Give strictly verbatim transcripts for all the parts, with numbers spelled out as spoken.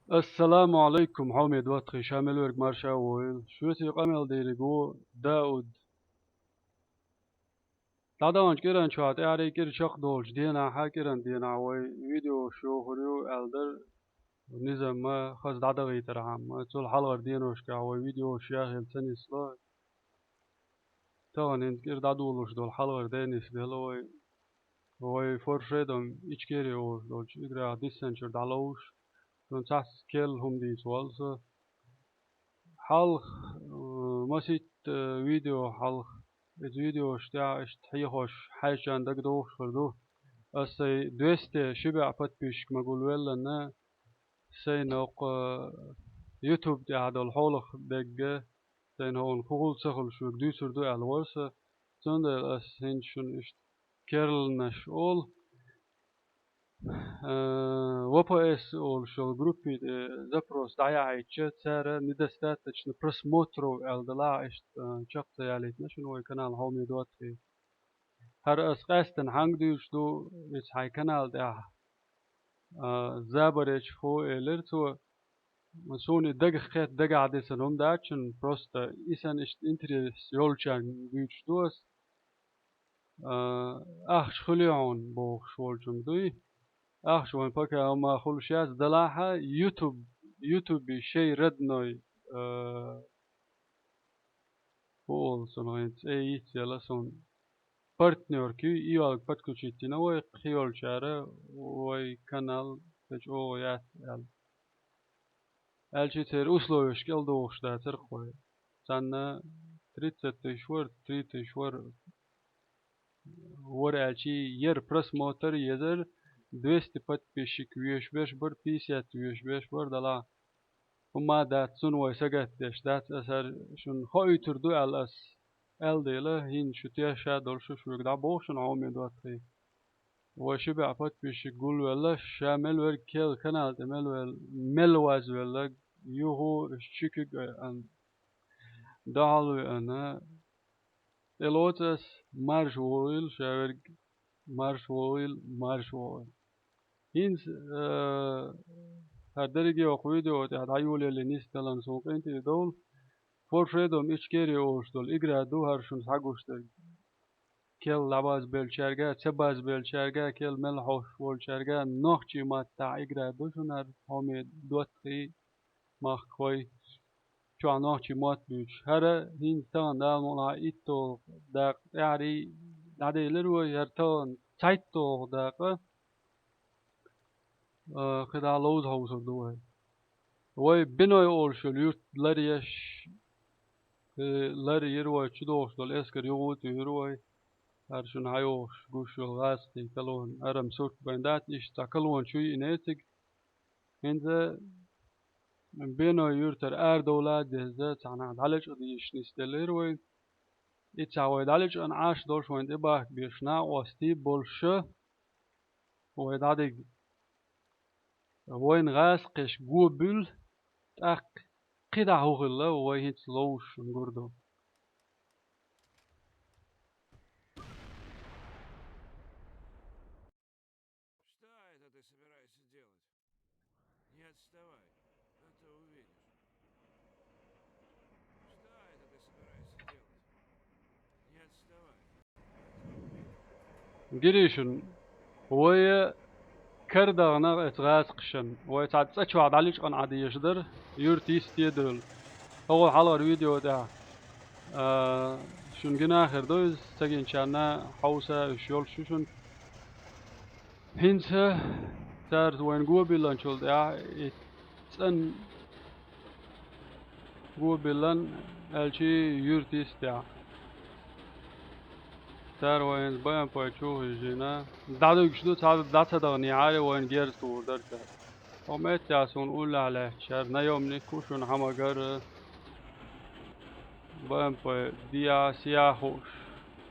Ассаламу Ӏалайкум, хьоме доттагӀий, ша мел верг марша войла. Шуьца къамел дийриг ву Дауд. ДӀадаханчу кӀиран чохь тӀаьхьарий кӀира чекхдолчу денахьа, кӀиран денахь вай видеош йохур ю аьлла дара, низамма хаза дӀадахийтархьама. Цул хьалхара деношкахь вай видеош яхъелла ца нисло. Тахана хӀинца кӀира дӀадолуш долу хьалхара де нисделла вай. Вай Форшедом Ичкери олуш долчу играх диссанчуьра дӀаловш, шуна цхьацца керла хӀума дийца воллу со. Хьалха, э, маситта, э, видео хьалха, иза видеош тӀехь иштта хьехош хьаьжчарна дагадогӀуш хир ду. Аса сайн двести ши бӀе подписчик ма гулвеллана, сайн оккха, э, YouTube тӀехь долу хьолах дегга, сайн хӀокхунна хӀун хуьлу ца хуьлу шуьга дуьйцур ду аьлла вара со. Цундела аса хӀинца шуна иштта керланаш олу. Э, В П С олуш йолу группе тӀе запрос дӀаяхьийтича, цара недостаточно просмотров аьлла делахь, иштта, э, чекх ца ялийтина шуна вай канал, хьоме доттагӀий. ХӀара ас къаьстина хьанга дуьйцуш ду, иза хьайн канал тӀехь, а, забаречхо, элира цо. Суна и дагах кхетта дагахь дисина хӀума дац шуна, просто и санна иштта интерес йолчарна дуьйцуш ду ас. А, ахча хуьлий хьуна бохуш волчунга дуй. Ахча вайн пока хӀума хуьлуш яц, делахьа YouTube, YouTube шайн родной, а, хӀун олу цунах, хӀинца цӀе йицъелла суна. Партнёрка юй, и йолга подключить йина вай, кхин йолчара вай канал сан чӀогӀа яц аьлла. Аьлча церан условияш кӀел дохуш дацара-кх вай. Царна тридцать тысяч вара, три тысячи вара. ВорхӀ аьлча, яра просмотр езар, двести подписчик веш берш бара, пятьдесят веш берш бара, делахь хӀума дац, цунна вай сагатдеш дац, аса хӀара шуна хоуьйтур ду аьлла ас аьлла дела, хӀинца шу тешша долуш шу шуьга дӀабоху шуна, хьоме доттагӀий. Вай ши бӀе подписчик гулвелла, ша мел верг кел канал тӀе мел вел-, мел вазвелла, юху ши куьг а, ан, дуьхьал веана, тӀелоцу ас, марша вогӀийла ша верг, марша вогӀийла, марша вогӀийла. ХӀинца, э, хӀара дерриге а окху видео тӀехь дӀайолаеллий нисдалан суна къинтӀера довла. Форшедом Ичкери олуш долу игра ду хӀара шуна схьагуш дерг. Кел дӀабазбеллачаьрга, ца базбеллачаьрга, кел мел хьош волчаьрга, нохчийн маттахь игра ду шуна хӀара, хьоме доттагӀий, махкахой, чохь нохчийн мотт буьйцуш. ХӀара хӀинца тахана Дала мукъалахь итталгӀа дакъа тӀаьхьарий дӀаделира вай, хӀара тахана цхьайтталгӀа дакъа, а, кхидӀа ловза хьовсур ду вай. Вай Биной олуш йолу юрт ларъеш, э, лар йира вай, чудогӀуш долу эскар юха а туьйхира вай. ХӀара шуна хьайогӀуш гуш йолу гӀазкхийн колонна, арам сурт бен дац, иштта цхьа колонна чу йиънай цига. ХӀинца Биной юьртара арадовла а деза, цхьанхьа дӀалечкъа дезаш нисделлера вай. Иццахь вай дӀалечкъана Ӏаш долуш, вайна тӀебахка безаш накъостий болуш, вай дӀадига. Вайна гӀазкхиш го буьллу, тӀаккха кхидӀа хӀун хилла, вай хӀинца ловзуш гур ду. Что это ты собираешься делать? Не отставай, а то увидишь. Что это ты собираешься делать? Не отставай. Гиришин, вай кара дахана эцу гӀазкхашна, вай цхьа цӀа чохь дӀалечкъана Ӏа дезаш дара, юьрта йисте а девлла. ХӀокху хьалхара видео тӀехь, а, шуна гина хир ду иза, ца гинчарна хьовса уьш йолуш ю шуна. ХӀинца цара вайна го билланчул тӀаьхьа и цӀан го биллан, аьлчи юьрта йистехь. Цара вайна Б М П чу хӀижжина. ДӀадуьгуш ду, цхьа дӀа ца даханехьара, вайна герз тухур дара цара. Хьо меттехь суна уллехь лаьтташ, хӀара наемник ву шуна хьан ма-гарра. Б М П диа сиа хууш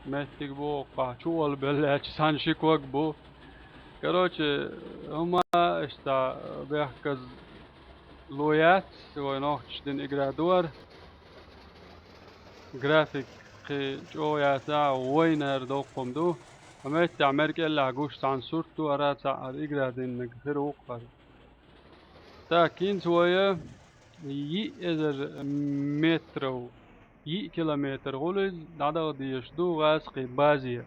меттиг бу, хӀокхахь чу олла беллачу цхьана ши ког бу. Короче, хӀума иштта бехказло яц, вай нохчаша дина игра ду хӀара. График кхин чӀогӀа яцахь, вайна хӀара доккхум ду. Ткъа меттехь мер кӀеллехь гуш цхьана сурт ду, хӀара цхьаъ хӀара игра диннарг хир ву-кх хӀара. Так, хӀинца вай йиъ эзар метров, йиъ километр гӀулиз дӀадала дезаш ду гӀазкхий базе.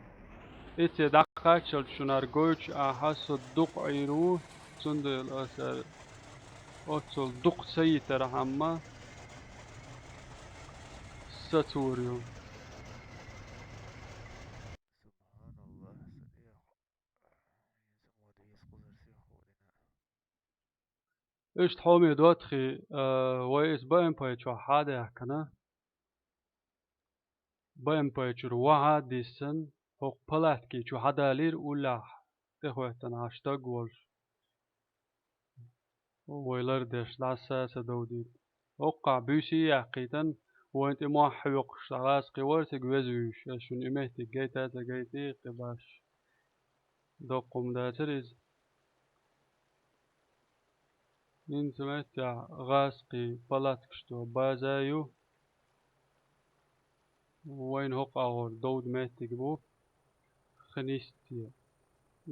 Ицца дӀакхаччалц шунара гойтуш ахьа со дукха Ӏийр ву, цундела аса оццул дукха ца йитархьама сацур ю. Иштта хьоме доттагӀий, а, вай иза БМП чохь хьадаьхкина. БМП чуьра вахьа а диссина, хӀокху палатки чу хьадалийра уллехь тӀехӀоьттина Ӏаш стаг волуш. Вай лардеш дӀасса а ца довдийта. ХӀокхахь буьйсий а яьккхийтина, вайна тӀе мохь хьоькхуш дӀагӀазкхи вара цига веза вуьйш, ас шуна и меттиг гайта а ца гайтий, кхин баш. Доккха хӀума дацара иза. ХӀинца меттехь гӀазкхий палаткаш то база ю. Вайна хӀокху агӀор довда меттиг бу. Хнисте.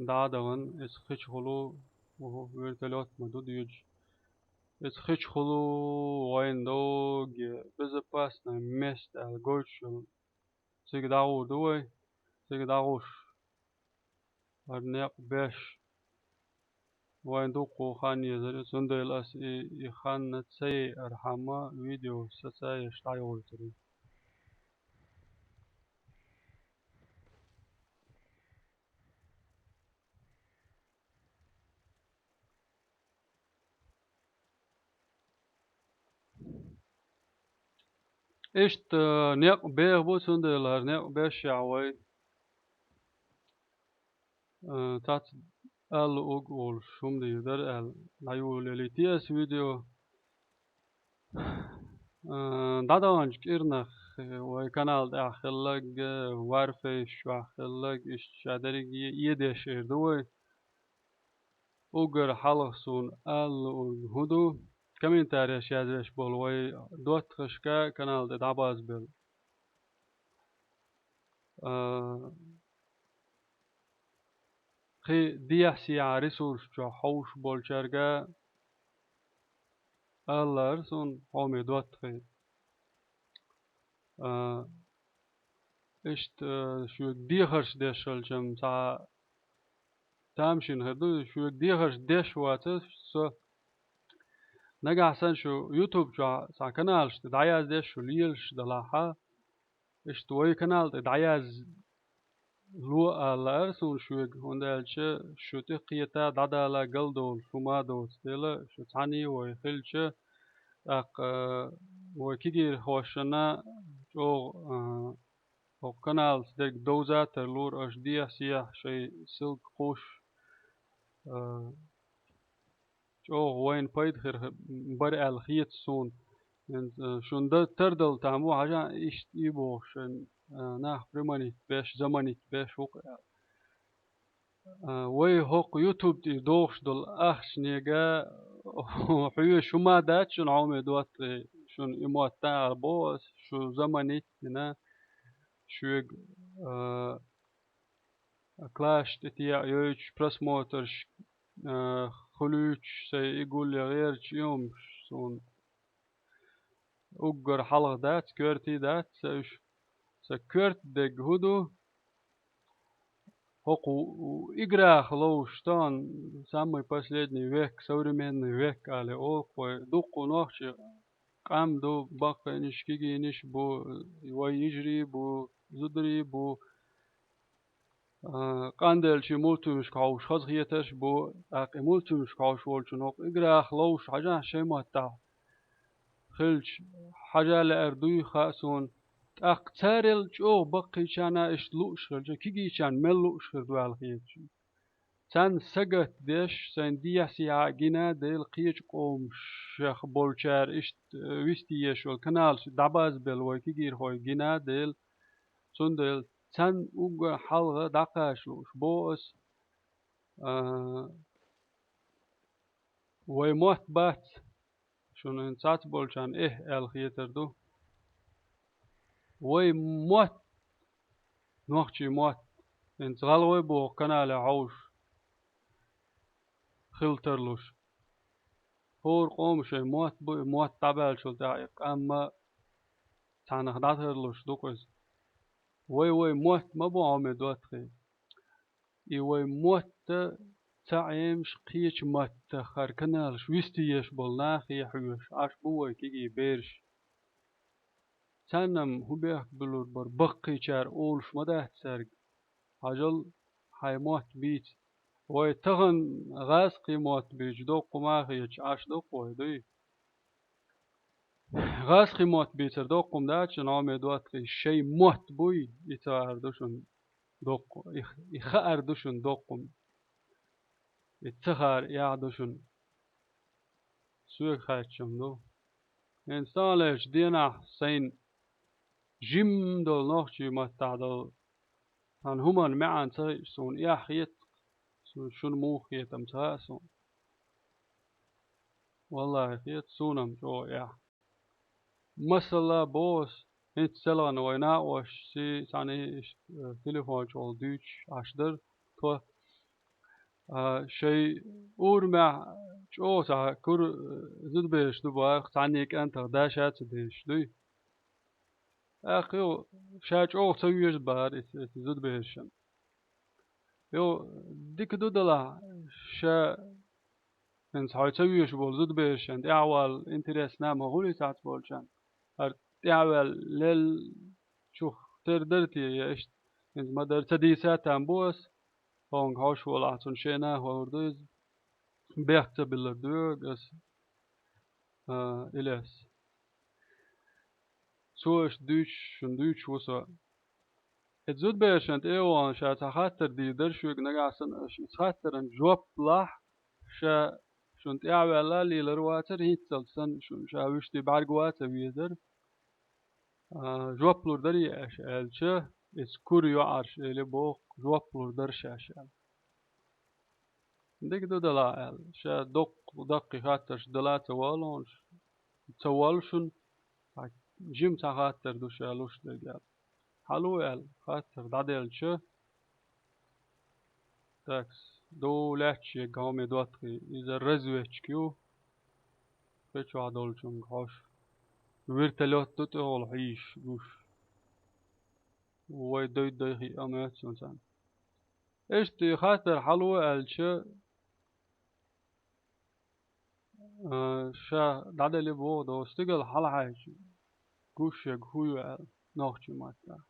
ДӀа а дахана, иза хи чухула, вертолёт ма ду доьдуш. Иза хи чухула вайна догге безопасное место аьлла гойтуш йолу. Цига дӀагӀур ду вай, цига дӀагӀуш. ХӀара некъ беш. Вайн дуккха хан езара, цундела ас и, и хан ца йиъархьама видео саца еш дӀайолуьйтур ю. Иштта, э, некъ беха бу, цундела хӀара некъ бешшехь вай, э, цац ала уг волуш хӀума дийр дара аьлла, дӀайолаелийтий ас видео. Э, дӀадаханчу кӀирнах, э, вай канал тӀехь хилларг, э, Warface чохь хилларг, иштта ша дерриге а эдеш эр ду вай. Уггар хьалха суна ала луург хӀун ду, комментареш язвеш болу вай доттагӀашка канал тӀе дӀабазбелла. А, кхин дехьа-сехьа ресурс чохь хьовш болчаьрга ала лаьара суна хьоме доттагӀий. А, иштта, а, шуьга дехарш деш хилчам цхьа тамашийна хир ду, шуьга дехарш деш вац со. Нагахь санна шу YouTube чохь цхьа каналаш тӀе дӀаяздеш шу лелаш далахьа, иштта вай канал тӀе дӀаязло ала лаьара суна шуьга, хӀунда аьлча шу тӀе кхета дӀадала галдолуш хӀума а доцу дела, шу цхьаьний вай хилча, тӀаккха, а, вай кегийрхошна чӀогӀа, а, хӀокху каналца дерг довза а тарлура, аша дехьа-сехьа шайн ссылка кхуш, а, чӀогӀа вайна пайда хир бара аьлла хета суна. Эн, а, шуна дан тардала там ву, хьажа иштта и бохуш, а, нах приманить беш, заманить беш ву-кх аьлла. А, вай хӀокху YouTube тӀе дохуш долу ахчанега хьоьжуш хӀума дац шуна хьоме доттагӀий, шуна и мотт ала боху ас, шу заманить дина, шуьга, а, класс тӀе теӀа йойтуш, просмотрш, а, хуьлуьйтуш, сайн и гулъе гӀерташ и хӀумаш суна уггар хьалха дац, коьртий дац сан уьш. Сан коьрта дерг хӀун ду? ХӀокху играх ловш тахана самый последний век, современный век аьлла олу-кх вай. Дуккха нохчий къам ду, баккхийнаш, кегийнаш бу, вай йижарий бу, зударий бу. А, къанделчий мультфильмашка хьовш хазахетарш бу, тӀаккха и мультфильмашка хьовш волчун хӀокху играх ловш хьажахь шайн маттахь хилча, хьажа лаьара дуй хаьа суна. ТӀаккха царел чӀогӀа баккхийчарна иштта лууш хилча, кегийчарна мел лууш хир ду аьлла хеташ. Царна сагатдеш, сайн дехьа-сехьа гина Дела кхечу къомашех болчара иштта, э, вистиеш йолу каналаш дӀабазбелла вай кегийрхой гина Дела. Цундела царна уггар хьалха дӀакхача лууш боху ас, а, вай мотт бац, шуна цац болчарна эхь аьлла хетар ду. Вай мотт, нохчий мотт, хӀинца гӀалгӀай боху канале хьовш хила тарлуш. хӀора къоман шайн мотт бу, и мотт дӀабаьллачул тӀаьхьа и къам а цхьаннах дӀатарлуш ду-кх иза. Вай, вай мотт ма бу, Ӏомадаьттахь. И вай мотт а ца Ӏемаш, кхечу маттах хӀара каналаш вистхуьлуш болу нахе хьоьжуш Ӏаш бу вай кегий бераш. Царна-м хӀун бехк буьллур бара, баккхийчара олуш ма дац цаьрга: хьажал, хьайн мотт бийца. Вай тахана гӀазкхийн мотт бийцича доккха хӀума хеташ Ӏаш ду-кх вай, дуй? ГӀазкхийн мотт бийцар доккха хӀума дац шуна, Ӏомадаьттахь, шайн мотт буй, и ца хаар ду шуна доккха, и, и хаар ду шуна доккха хӀума. И ца хаар эхь ду шуна. Соьга хаьттича-м ду. ХӀинца таханлерчу денахь сайна жимма долу нохчийн маттахь долу цхьана хӀуманна маьӀна ца хиъча, суна эхь хета-кх, суна, шуна муха хета-м ца хаьа суна. Валлахьи, хета суна-м чӀогӀа эхь. Масала, боху ас, хӀинца селхана вай накъостий цхьаьна иштта, э, телефон чухула дуьйцуш Ӏаш дара тхо. А, шайн урамехь чӀогӀа цхьа кура, э, зудабераш ду бахара, цхьанне кӀантах да ша ца дезаш, дуй? ТӀаккха йо, ша чӀогӀа ца веза бахара иза, иза зудаберашна. Йо, дика ду делахь, ша хӀинца хьо ца везаш болу зудаберашна тӀаьхьавала интересно ма хуьлий цхьацца болчарна. ХӀара тӀаьхьаваьлла леллачух тера дара те, я иштта хӀинца ма-дарра ца дийца там бу ас, хьуна хьожуш волахь, цунна шен нах вахар ду иза. Бехк ца биллар доьгу ас, а, Ильяс. Цо иштта дуьйцуш, шуна дуьйцуш ву со. И зудаберашна тӀе а вахана, ша цхьа хаттар дийр дара шуьга, нагахь санна аша иза хаттаран жоп лахь, ша шуна тӀаьхьаваьлла лелар вацара, хӀинццалц санна шуна ша вуьшта бӀаьрга ваца везара. А, жоп лур дарий аша аьлча, иза кура йоӀарш элира боху, жоп лур дара шаьш аьлла. Дика ду делахь аьлла, ша доккха, даккхий хаттарш дала ца волу хьуна, ца волу шуна, цхьа жима цхьа хаттар ду ша луш дерг аьлла. Хьало аьлла, хаттар дӀаделча, такс, ду лаьтташ ерг Ӏомадаьттахь, иза разведчик ю, кхечохь долчунга хьожуш. Вертолёт ду тӀехула хьийзаш гуш. Вай дойд-дайхи а моьтту цунна царна. Иштта и хаттар хьало аьлча, а, ша дӀаделла боху, до стигала хьалахьаьжча, гуш ерг хӀун ю аьлла нохчийн маттахь.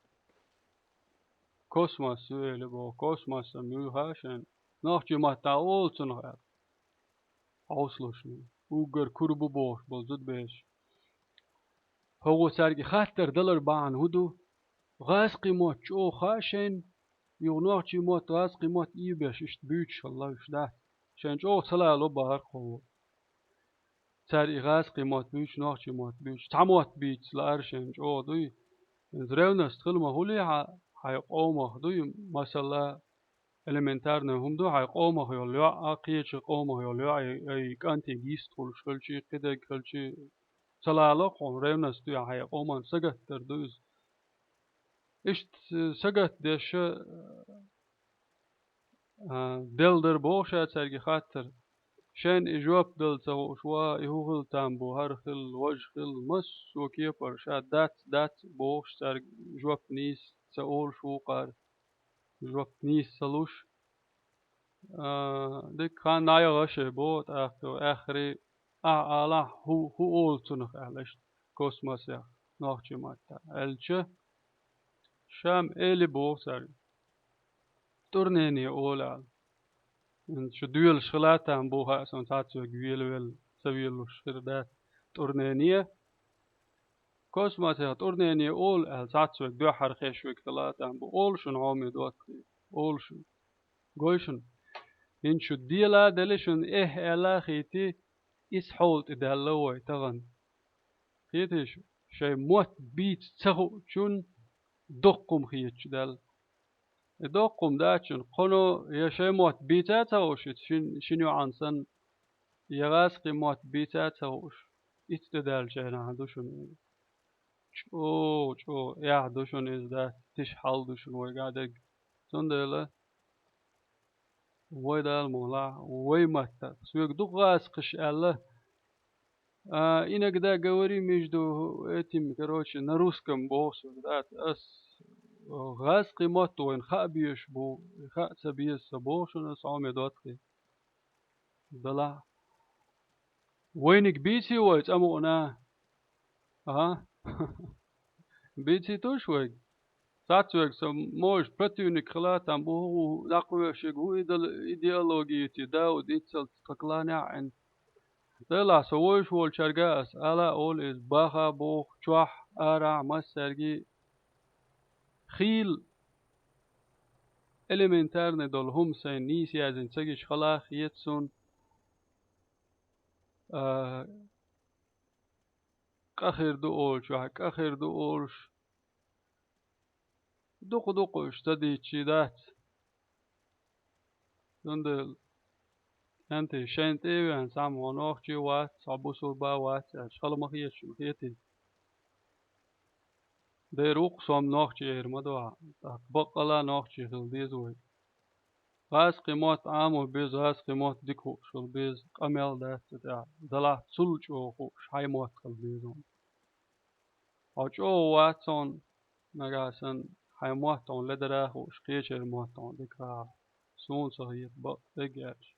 Космос ю элира боху, космос-м юй хаьа шайна, нохчийн маттахь олу цунах аьлла. Хьовсалушна, уггар кура бу бохуш болу зудабераш. ХӀокхо цаьрга хаттар далар бахьана хӀун ду? ГӀазкхийн мотт чӀогӀа хаьа шайна, юха нохчийн мотт, гӀазкхийн мотт ийбеш иштта буьйцуш хилла уьш дац. Шайна чӀогӀа ца лало бахара кхо. Цара и гӀазкхийн мотт буьйцуш, нохчийн мотт буьйцуш, цхьа мотт бийца лаара шайна чӀогӀа дуй. Иза ревность хила ма хуьлий хьан, хьайн къомах дуй, масала, элементарно хӀума ду, хьайн къомах йолу йоӀ а, кхечу къомах йолу йоӀ а, и, и кӀантий йист хуьлуш хилчий, кхидерг хилчий, ца лало хьуна, ревность дуй, хьайн къоман сагатдар ду иза. Иштта сагатдеш, а, делла дара боху ша цаьрга хаттар. Шайна и жоп дала ца хууш, ва, и хӀун хила там бу, хӀара хила, важа хила, массо а кепара ша дац, дац бохуш цаьрга жоп нийса ца олуш вукхара. Жоп нийса ца луш. А, дика хан дӀаяхьа шайн боху, тӀаккха аьххарий ахь алахь, хӀу, хӀу олу цунах аьлла иштта космосех нохчийн маттахь аьлча, ша-м элира боху цаьрга. ТӀурнене олу аьлла. Шу доьлуш хила там бу хаьа суна, цхьацца верг велавелла, ца велалуш хир дац. ТӀурнене. Космосех тӀурнене олу аьлла, цхьацца верг дуьххьара хеш верг хила там бу. Олу шуна, Ӏомадаьттахь, олу шуна. Гой шуна. ХӀинца шу дела а делла, шуна эхь аьлла а хийтий, иза хьола тӀе даьлла вай тахана. Кхетий шу, шайн мотт бийца ца хуучунна доккха хӀума хеташ даьлла. И доккха хӀума дац шуна, кхуно я шайн мотт бийца а ца хууш, иза шин, шина йоӀана санна, я гӀазкхийн мотт бийца а ца хууш, иццу тӀе даьллачу хенахь ду шуна. ЧӀогӀа, чӀогӀа эхь ду шуна иза дац, тиша хьал ду шуна вайгахь дерг. Цундела вай Дала мукъ лахь, вай маттахь. Соьга дукха гӀазкхаша аьлла, А, иногда говори между этим, короче, на русском боху со, да, ас, э, гӀазкхи мотт вайна хаа безаш бу, хаа ца беза со боху шуна, со хьо ме доттагӀий. Дала. Вайниг бийци вай цӀа мукъана? А? Бийци туш вайг? Цац вайг со, может, противник хила там бу, хӀу дакъвешиг, хӀу идеал-, идеология ти Дауд иццалц кхакланяхьин. Делахь со вуьйш волчаьрга ас ала а олу иза, баха а боху, чохь, арахь, массаьрги хийла элементарный долу хӀума сайн нийса яздина ца гича хала а хета суна. А, къа хир ду олучохь, къа хир ду олуш, дукха-дукха уьш ца дийцчий дац. Цундела, кӀентий, шайна тӀе а веана, цхьаммо нохчий вац, цхьа бусулба вац аьлча, хала ма хета шуна, хетий? Дера ву-кх со-м нохчи эр ма ду ахь, тӀаккха баккъала а нохчи хила деза вай. ГӀазкхи мотт Ӏамо беза, гӀазкхи мотт дика хууш хила беза, къамел дац цу тӀехь, делахь цул чӀогӀа хууш хьайн мотт хила беза хьуна. Хьо чӀогӀа вац хьуна, нагахь санна хьайн мотт хьуна ледара а хууш, кхечеран мотт хьуна дика хаа. Суна ца хета, бакъ дерг аьлча.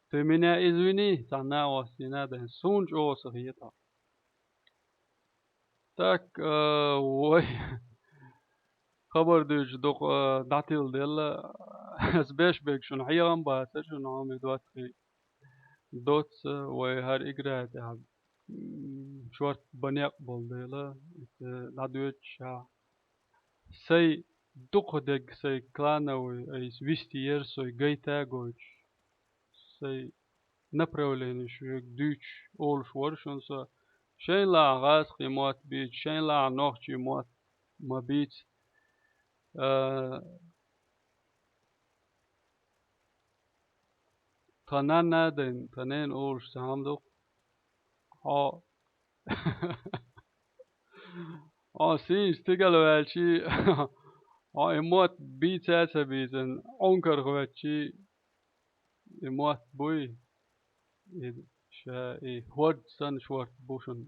Ты меня извини, цхьана а вац дина а дайна, суна чӀогӀа ца хета. Так, э, вай хабар дуьйцуш дукха, э, дӀатилделла. Ас беш берг шуна хьехам бацара, шуна хьо ме доттагӀий. Доцца вай хӀара игра тӀехь, м, шорта бан некъ болу дела, иза дӀадоьдуш а. Сайн дукха дерг, сайн клановый, айса вести яра, сайн гайта а гойтуш, сайн направление шуьга дуьйцуш олуш вара шуна со. Шайн лахьа гӀазкхи мотт бийца, шайн лахьа нохчий мотт ма бийца. А, тхан нанна а дайна, тхан ненан олуш цхьа хӀума ду-кх. Хьо, хьо сийна стигала ваьлчий, хьо и мотт бийца а ца бийцина, Ӏункарх ваьлчий, и мотт буй, и ша и хӀорд санна шорта бу шуна.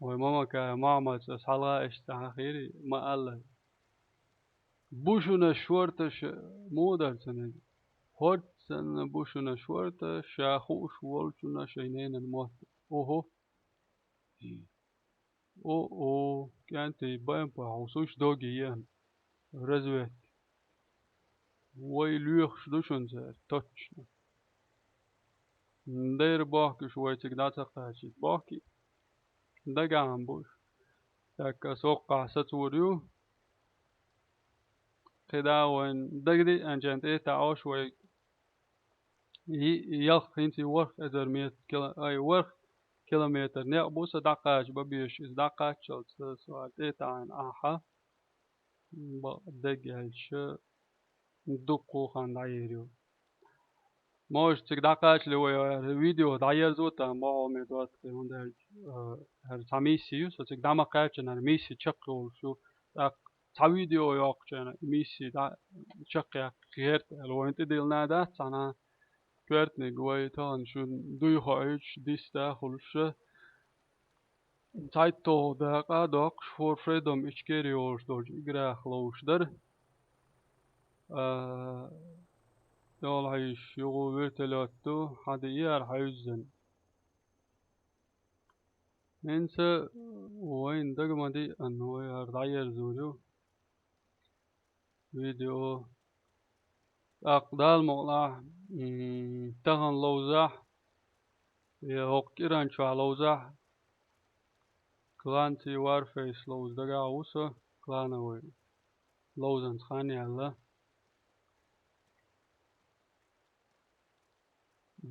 Вай Мамакаев Мохьмад, ас хьалха иштта хьан хийрий, ма аллара. Бу шуна шорташ, муха дара цуниг? ХӀорд санна бу шуна шорта, ша хууш волчунна шайн ненан мотт. Охо. О-о, кӀентий, Б М П хьовсуш доге еана. Разведка. Вай лоьхуш ду шуна цара, точно. Дера бохкуш вай цига дӀа ца кхачийта. Бохкий? Дагахь ма бу уьш. Так, ас хӀоккхахь сацор ю. КхидӀа вайн дагадеъанчарна тӀе а таӀош вай и-, ялх хӀинца и ворхӀ эзар метр кило-, ай, ворхӀ километр некъ бу сан дӀакхача бан безаш, иза дӀакхаччалц сан тӀе а таӀийна ахьа. Бакъ дерг аьлча, дуккха хан дӀаер ю. Может, цига дӀакхачале вай хӀара видео дӀаерзо там, боху ме доттагӀий, хӀунда аьлча, э, хӀара цхьа миссия ю, со цига дӀа ма кхаьччина, хӀара миссия чекхйолуш ю. ТӀаккха цхьа видео йоккхучарна миссия дӀа чекхъяккха гӀерта аьлла, вайна тӀедиллина дац цхьана коьртаниг вай тахана шуна дуй хоуьйтуш, диста а хуьлуш. ЦхьайтталгӀа дакъа а доккхуш, For Freedom Ичкери йолуш долчу играх ловш дара. А, йолхьийш югӀу вертолет ду, хьан диъяр хьаьвззина. ХӀинца вайна дага ма диъанна, вай хӀара дӀаерзор ю. Видео. ТӀаккха Дала мукъалахь, м, тахана ловзахь, я хӀокху кӀиран чохь ловзахь, Кланций Warface ловза дагахь ву со, клановый. Ловзанца хан яьлла.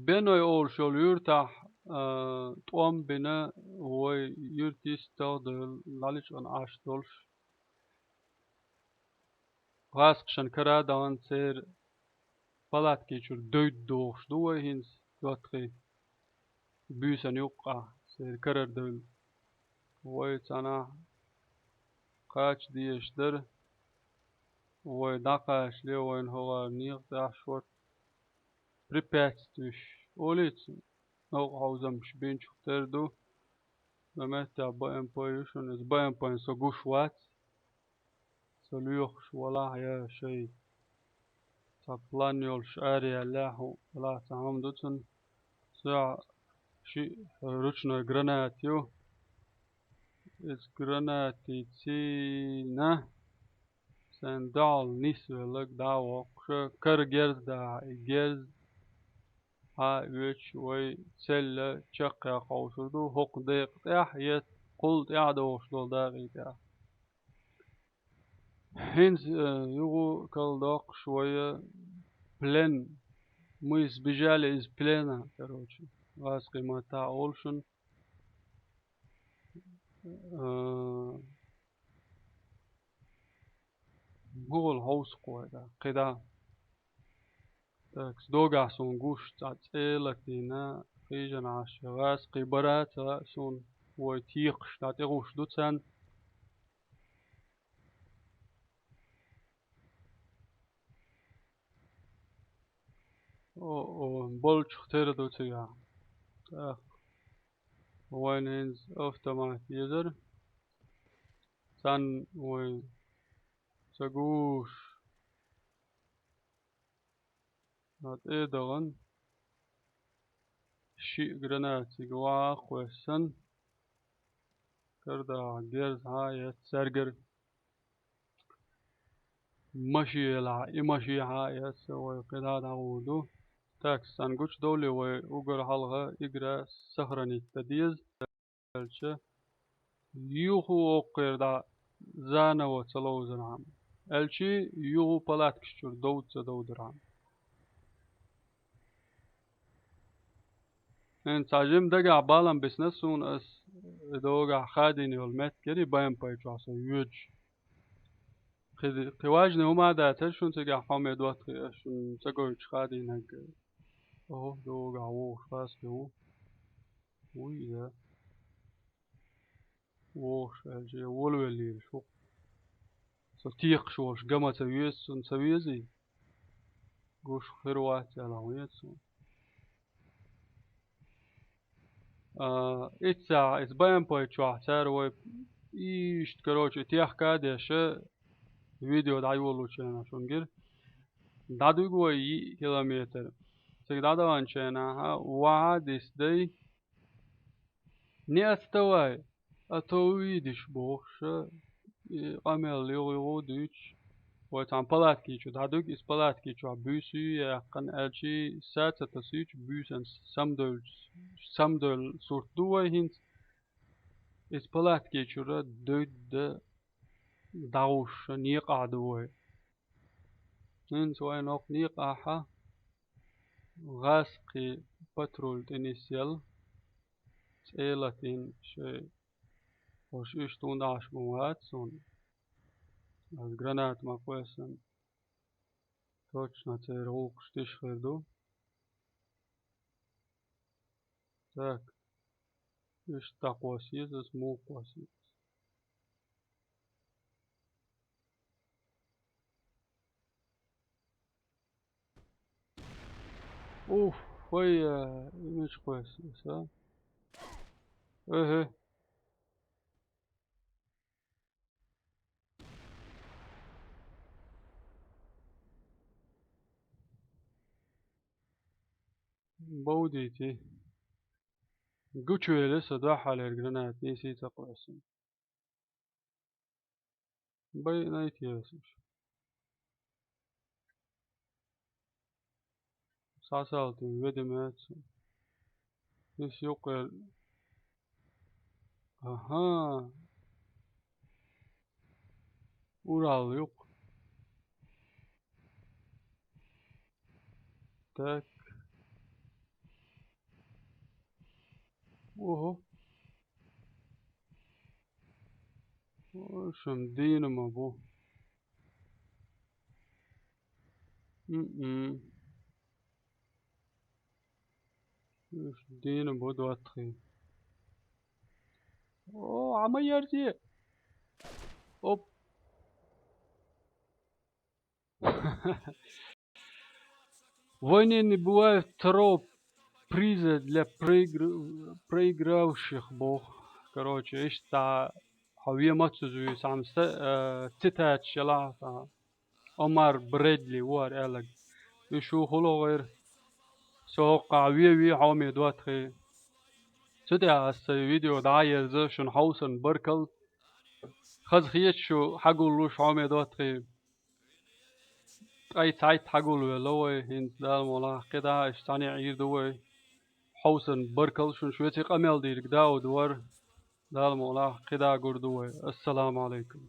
Беной олуш йолу юьртахь, а, тӀом бина, вай юьртис тагӀа девлла, лаличкъана Ӏаш долуш. ГӀазкхашна кара а дахана, церан палатки чуьра девдда дохуш ду вай хӀинца, доттагӀий. Буьйсанна юккъехь, церан карара девлла. Вай цхьанхьа кхача дезаш дара. Вай дӀакхачале, вайна хӀокхара некъа тӀехь шорта препятствующий олий цунна. Новкъа хьовзамаш бинчух тера ду. Сан меттехь БМП ю шуна. Иза БМП-н со гуш вац. Со лоьхуш валахь я шай цхьа план йолуш араяллехь, хӀу валахь цхьа хӀума ду цунна. Со шиъ ручной гранат ю. Иза гранатица сайн дуьхьал нисвелларг дӀа а воккхуш, кара герз дахьа, и герз хьа а оьцуш, вай цель чаккхе хьовсур ду, хӀокху декъа тӀехь я кхул тӀаьхьа догӀуш долу дакъий тӀехь. ХӀинца, э, юха кхалдоккхуш вай, э, плен. Мы сбежали из плена, короче. ГӀазкхийн маттахь олу шуна. Э, мугӀал хьовсу кху вай да, кхидӀа. Так, догахь суна гуш цхьа цӀе латийна, хиъна Ӏаш, гӀазкхий бара ца лаьа суна, вай текхаш дӀа тӀегӀуш ду царна. О, о, болчух тера ду цигахь. Так. Вайн хӀинца автомат езар. Царна вай ца гуш. Ма тӀе а дахана, шиъ гранат цига вахьа а кхоьссина, кара дахьа герз хьа а эцна цаьргара. Машен елахь, и машен хьа а эцна, вай кхидӀа дӀагӀур ду. Так, сан гучудовлий, вай уггар хьалха игра сохранить дан деза. Аьлча, юха воккхера дӀа заново ца ловзархьама. Аьлчи, юха палаткаш чуьра довда ца довдархьама. ХӀинца цхьа жима дагахь балам бисна суна, ас и догахь хадийна йолу меттиг яра, и БМП чохь со воьдуш. Кхи, кхи важный хӀума а дацара шуна цигахь хьоме доттагӀий, ас шуна ца гойтуш хадийнарг. Оха, догахь вогӀуш вац хи ву. Вуй иза. ВогӀуш аьлча, я волавеллера шу. Со текхаш волуш гама ца веза, цунна ца везий? Гуш хир вац аьлла, хьан веза суна? А, иццахь, иза БМП чохь цара вай иштта, короче, техка а деш, видео дӀайолучу хенахь шуна гира. ДӀадуьгу вай йиъ километр. Цига дӀадаханчу хенахь, вахьа дисдай. Не отставай, а то увидишь, бохуш, и къамел юха-юха дуьйцуш, вай цхьана палатки чу дӀадуьгу, иза палатки чохь буьйса ю яьккхина, аьлчи са ца тасуьйтуш, буьйсанна самдевлча, самдевлла сурт ду вай хӀинца. Иза палатки чуьра дуьйцу дӀагӀуш некъахь ду вай. ХӀинца вайн хӀокху некъахь гӀазкхийн патруль тӀе нисъелла, цӀе латийна шайн, хӀорш иштта хӀунда Ӏаш бу вац суна. Ас граната ма кхоьссина. Точно церан гӀуллакхаш тиша хир ду. Так. Иштта дӀакхосса еза ас, муха кхосса еза ас? Уф, вай, э, мича кхосса еза ас, а? Эхе. Бовдийти. Гучувелла со дуьххьалера граната нийсий ца кхоьссина. Байинайт ясуш. Схьасалтийна веда меца. Иза юккъера. Аха. Урал юккъе. Так. Ого. Ой, шун дийна ма бу. М-м. Уьш дийна бу доттагӀий. О, Ӏама ярзе! Оп! Войны не бывает троп. Призы для проигр-, проигравших боху. Короче, иштта хьо вен маца зуьйса хьамста, э, цитаташ ялахь цхьа. Омар Брэдли ву хӀара аьлларг. Уьш ву хӀулагӀира. Со хӀокхахь вен вий хьоме доттагӀий. Цу тӀехь ас сайн видео дӀа а ерза, шуна хьовсарна баркалла. Хаза хеташ шу хьагуллуш хьоме доттагӀий. Ткъе цхьайтта хьагулвелла вай, хӀинца Дала мукъ лахь кхидӀа а, иштта цхьаьна Ӏийр ду вай. Хьовсарна баркалла шуна, шуьца къамел дийриг Дауд вара. Дала мукъ лахь кхидӀа а гур ду вай. Ассаламу Ӏалайкум.